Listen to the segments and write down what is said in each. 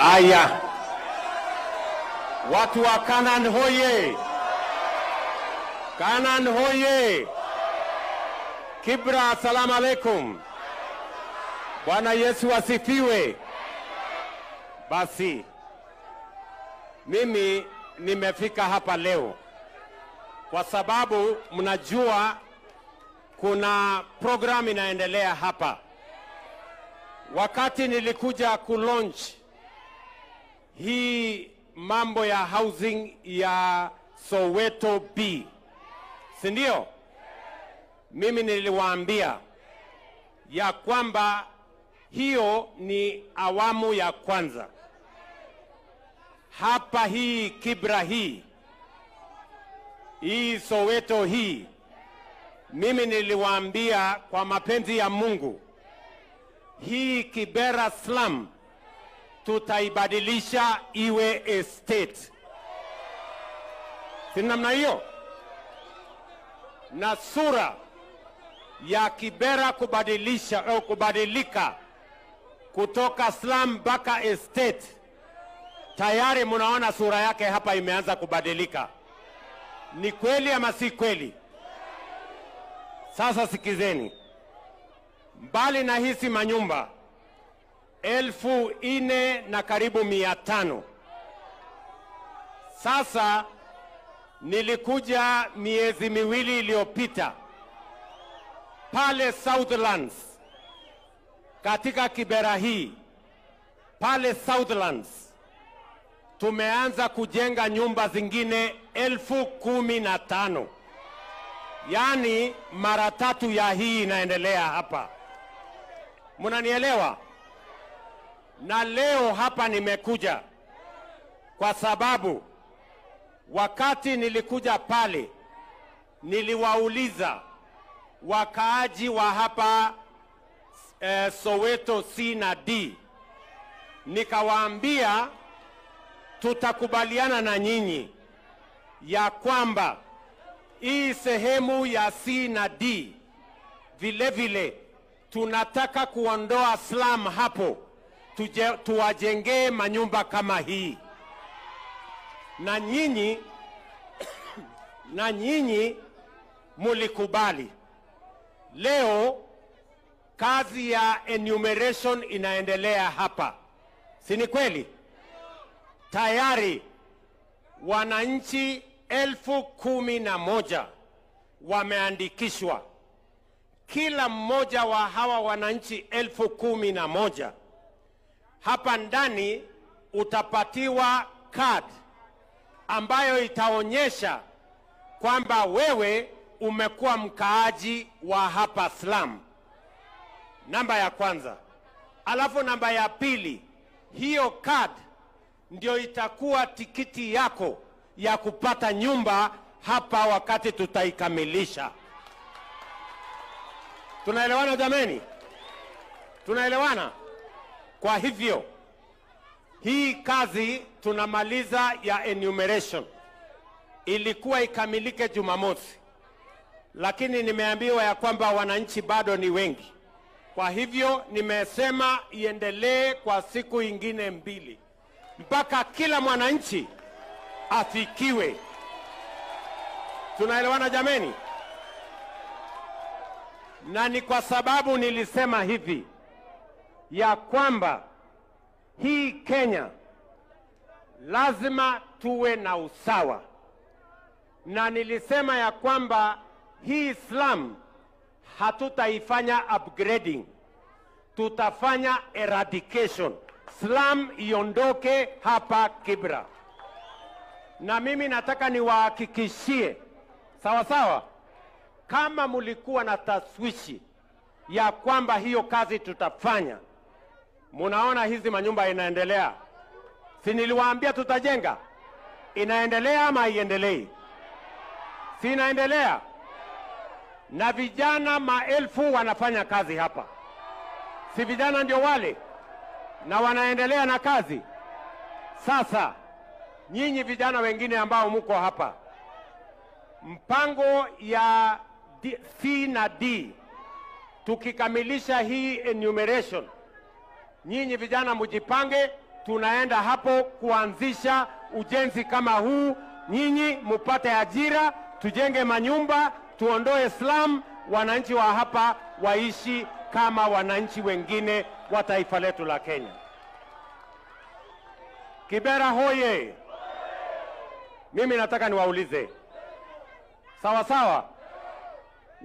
Aya, watu wa Canaan hoye! Canaan hoye! Kibra, asalamu alaikum. Bwana Yesu asifiwe. Basi mimi nimefika hapa leo kwa sababu mnajua kuna program inaendelea hapa. Wakati nilikuja kulaunch hii mambo ya housing ya Soweto B, si ndio? Mimi niliwaambia ya kwamba hiyo ni awamu ya kwanza. Hapa hii Kibra hii Soweto hii, mimi niliwaambia kwa mapenzi ya Mungu, hii Kibera slum tutaibadilisha iwe estate. Si namna hiyo? Na sura ya Kibera kubadilisha au kubadilika kutoka slum mpaka estate, tayari mnaona sura yake hapa imeanza kubadilika. Ni kweli ama si kweli? Sasa sikizeni. Mbali na hizi manyumba 4,500 na karibu 500. Sasa nilikuja miezi miwili iliyopita pale Southlands, katika Kibera hii pale Southlands tumeanza kujenga nyumba zingine 15,000. Yani mara tatu ya hii inaendelea hapa. Mnanielewa? Na leo hapa nimekuja kwa sababu wakati nilikuja pale niliwauliza wakaaji wa hapa Soweto C na D, nikawaambia tutakubaliana na nyinyi ya kwamba hii sehemu ya C na D vile vile tunataka kuondoa slum hapo, tuwajengee manyumba kama hii. Na nyinyi na nyinyi mulikubali. Leo kazi ya enumeration inaendelea hapa. Si ni kweli? Tayari wananchi 11,000 wameandikishwa. Kila mmoja wa hawa wananchi 11,000 hapa ndani utapatiwa card ambayo itaonyesha kwamba wewe umekuwa mkaaji wa hapa slum. Namba ya kwanza. Alafu namba ya pili, hiyo card ndio itakuwa tikiti yako ya kupata nyumba hapa wakati tutaikamilisha. Tunaelewana jameni? Tunaelewana? Kwa hivyo hii kazi tunamaliza ya enumeration ilikuwa ikamilike Jumamosi, lakini nimeambiwa ya kwamba wananchi bado ni wengi. Kwa hivyo nimesema iendelee kwa siku ingine 2 mpaka kila mwananchi afikiwe. Tunaelewana jameni? Na ni kwa sababu nilisema hivi ya kwamba hii Kenya lazima tuwe na usawa. Na nilisema ya kwamba hii slum hatutaifanya upgrading, tutafanya eradication. Slum iondoke hapa Kibra. Na mimi nataka niwahakikishie, sawa sawa, kama mulikuwa na taswishi ya kwamba hiyo kazi tutafanya, munaona hizi manyumba inaendelea. Si niliwaambia tutajenga? Inaendelea ama haiendelei? Si inaendelea? Na vijana maelfu wanafanya kazi hapa. Si vijana ndio wale? Na wanaendelea na kazi. Sasa nyinyi vijana wengine ambao mko hapa, mpango ya C na D tukikamilisha hii enumeration, nyinyi vijana mjipange. Tunaenda hapo kuanzisha ujenzi kama huu, nyinyi mupate ajira, tujenge manyumba, tuondoe slum, wananchi wa hapa waishi kama wananchi wengine wa taifa letu la Kenya. Kibera hoye! Mimi nataka niwaulize, sawa sawa,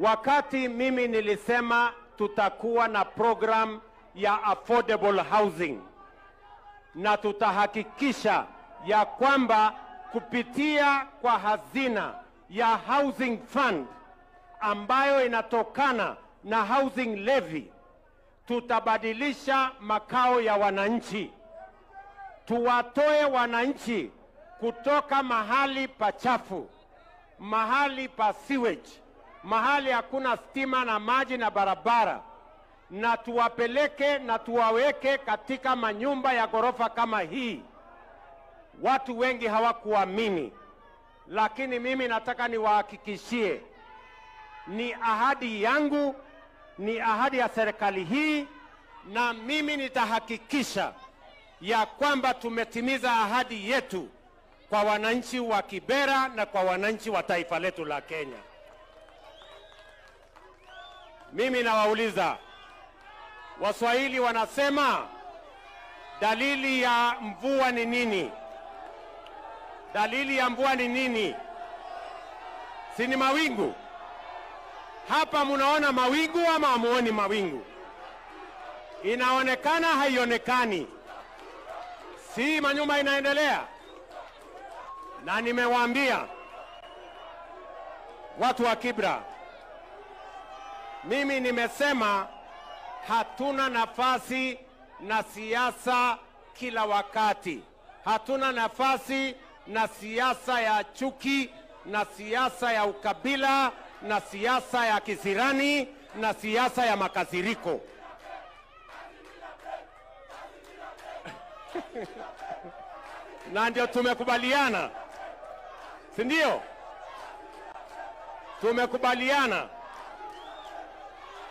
wakati mimi nilisema tutakuwa na program ya affordable housing na tutahakikisha ya kwamba kupitia kwa hazina ya housing fund ambayo inatokana na housing levy tutabadilisha makao ya wananchi, tuwatoe wananchi kutoka mahali pachafu, mahali pa sewage, mahali hakuna stima na maji na barabara, na tuwapeleke na tuwaweke katika manyumba ya ghorofa kama hii. Watu wengi hawakuamini, lakini mimi nataka niwahakikishie, ni ahadi yangu, ni ahadi ya serikali hii, na mimi nitahakikisha ya kwamba tumetimiza ahadi yetu kwa wananchi wa Kibera na kwa wananchi wa taifa letu la Kenya. Mimi nawauliza, Waswahili wanasema dalili ya mvua ni nini? Dalili ya mvua ni nini? Si ni mawingu? Hapa munaona mawingu ama hamuoni mawingu? Inaonekana haionekani? Si manyumba inaendelea? Na nimewaambia watu wa Kibra, mimi nimesema hatuna nafasi na siasa kila wakati. Hatuna nafasi na siasa ya chuki, na siasa ya ukabila, na siasa ya kisirani, na siasa ya makasiriko. Na ndio tumekubaliana, si ndio? Tumekubaliana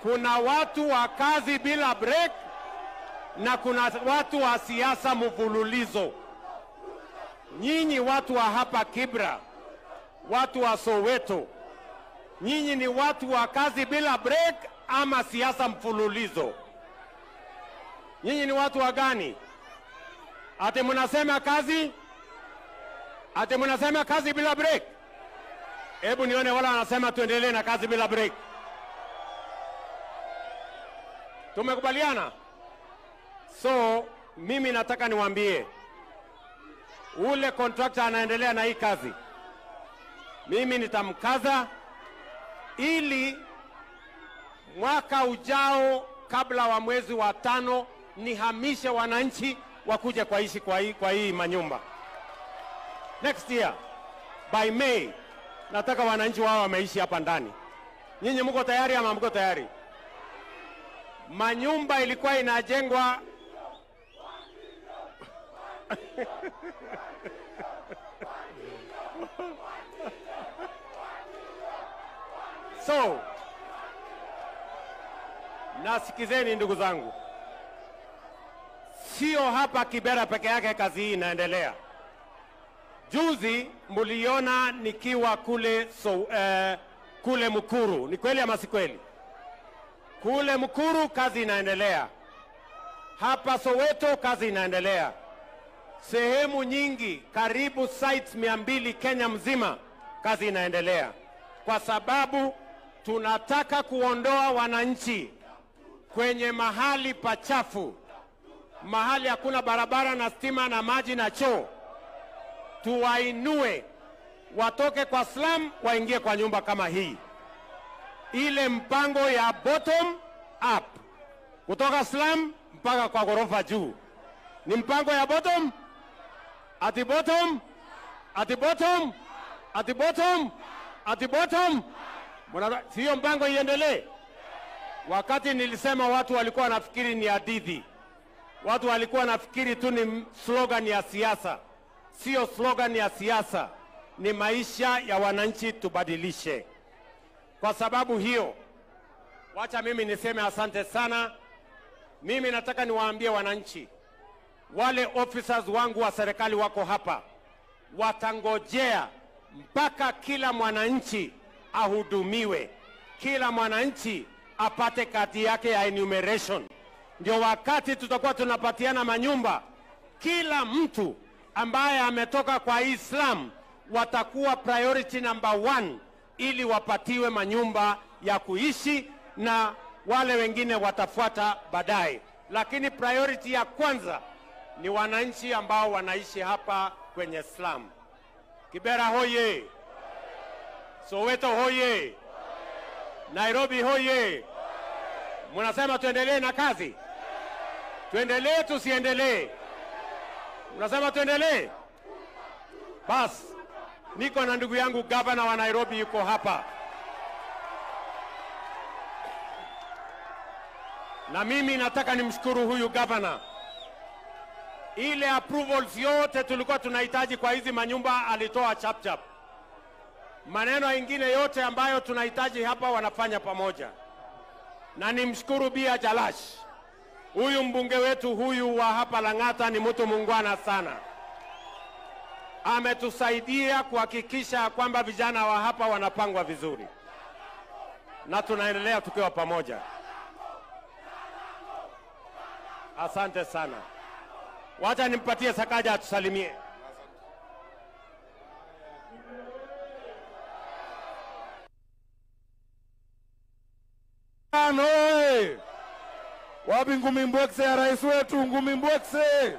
kuna watu wa kazi bila break na kuna watu wa siasa mfululizo. Nyinyi watu wa hapa Kibra, watu wa Soweto, nyinyi ni watu wa kazi bila break ama siasa mfululizo? Nyinyi ni watu wa gani? Ati mnasema kazi? Ati mnasema kazi bila break? Hebu nione wala wanasema tuendelee na kazi bila break. Tumekubaliana? So mimi nataka niwaambie, ule contractor anaendelea na hii kazi, mimi nitamkaza ili mwaka ujao kabla wa mwezi wa 5 nihamishe wananchi wakuje kuishi kwa hii manyumba. Next year by May nataka wananchi wao wameishi hapa ndani. Nyinyi mko tayari ama mko tayari? Manyumba ilikuwa inajengwa So, nasikizeni ndugu zangu, sio hapa Kibera peke yake kazi hii inaendelea. Juzi mliona nikiwa kule, kule Mukuru, ni kweli ama si kweli? Kule Mukuru kazi inaendelea. Hapa Soweto kazi inaendelea. Sehemu nyingi, karibu sites 200 Kenya mzima kazi inaendelea. Kwa sababu tunataka kuondoa wananchi kwenye mahali pachafu, mahali hakuna barabara na stima na maji na choo. Tuwainue watoke kwa slum waingie kwa nyumba kama hii. Ile mpango ya bottom up, kutoka slum mpaka kwa ghorofa juu, ni mpango ya bottom? Ati bottom? Ati bottom? Ati bottom? Ati bottom? Sio mpango iendelee? Wakati nilisema watu walikuwa wanafikiri ni hadithi. Watu walikuwa wanafikiri tu ni slogan ya siasa. Sio slogan ya siasa, ni maisha ya wananchi tubadilishe. Kwa sababu hiyo, wacha mimi niseme asante sana. Mimi nataka niwaambie wananchi, Wale officers wangu wa serikali wako hapa, watangojea mpaka kila mwananchi ahudumiwe, kila mwananchi apate kadi yake ya enumeration. Ndio wakati tutakuwa tunapatiana manyumba, kila mtu ambaye ametoka kwa Islam watakuwa priority number 1 ili wapatiwe manyumba ya kuishi, na wale wengine watafuata baadaye. Lakini priority ya kwanza ni wananchi ambao wanaishi hapa kwenye slum. Kibera hoye! Soweto hoye! Nairobi hoye! Mnasema tuendelee na kazi? Tuendelee tusiendelee? Mnasema tuendelee? Bas, niko na ndugu yangu gavana wa Nairobi yuko hapa. Na mimi nataka nimshukuru huyu gavana. Ile approvals yote tulikuwa tunahitaji kwa hizi manyumba alitoa chap chap. Maneno mengine yote ambayo tunahitaji hapa wanafanya pamoja. Na nimshukuru Bia Jalash. Huyu mbunge wetu huyu wa hapa Lang'ata ni mtu muungwana sana. Ametusaidia kuhakikisha kwamba vijana wa hapa wanapangwa vizuri. Na tunaendelea tukiwa pamoja. Asante sana. Wacha nimpatie Sakaja atusalimie. Oye! Wapi ngumi mbwekse ya rais wetu? Ngumi mbwekse.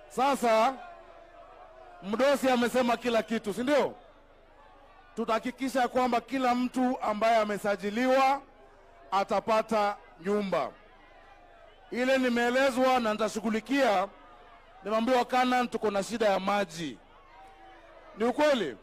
Sasa mdosi amesema kila kitu, si ndio? Tutahakikisha kwamba kila mtu ambaye amesajiliwa atapata nyumba. Ile nimeelezwa na nitashughulikia. Nimeambiwa Canaan tuko na shida ya maji. Ni ukweli?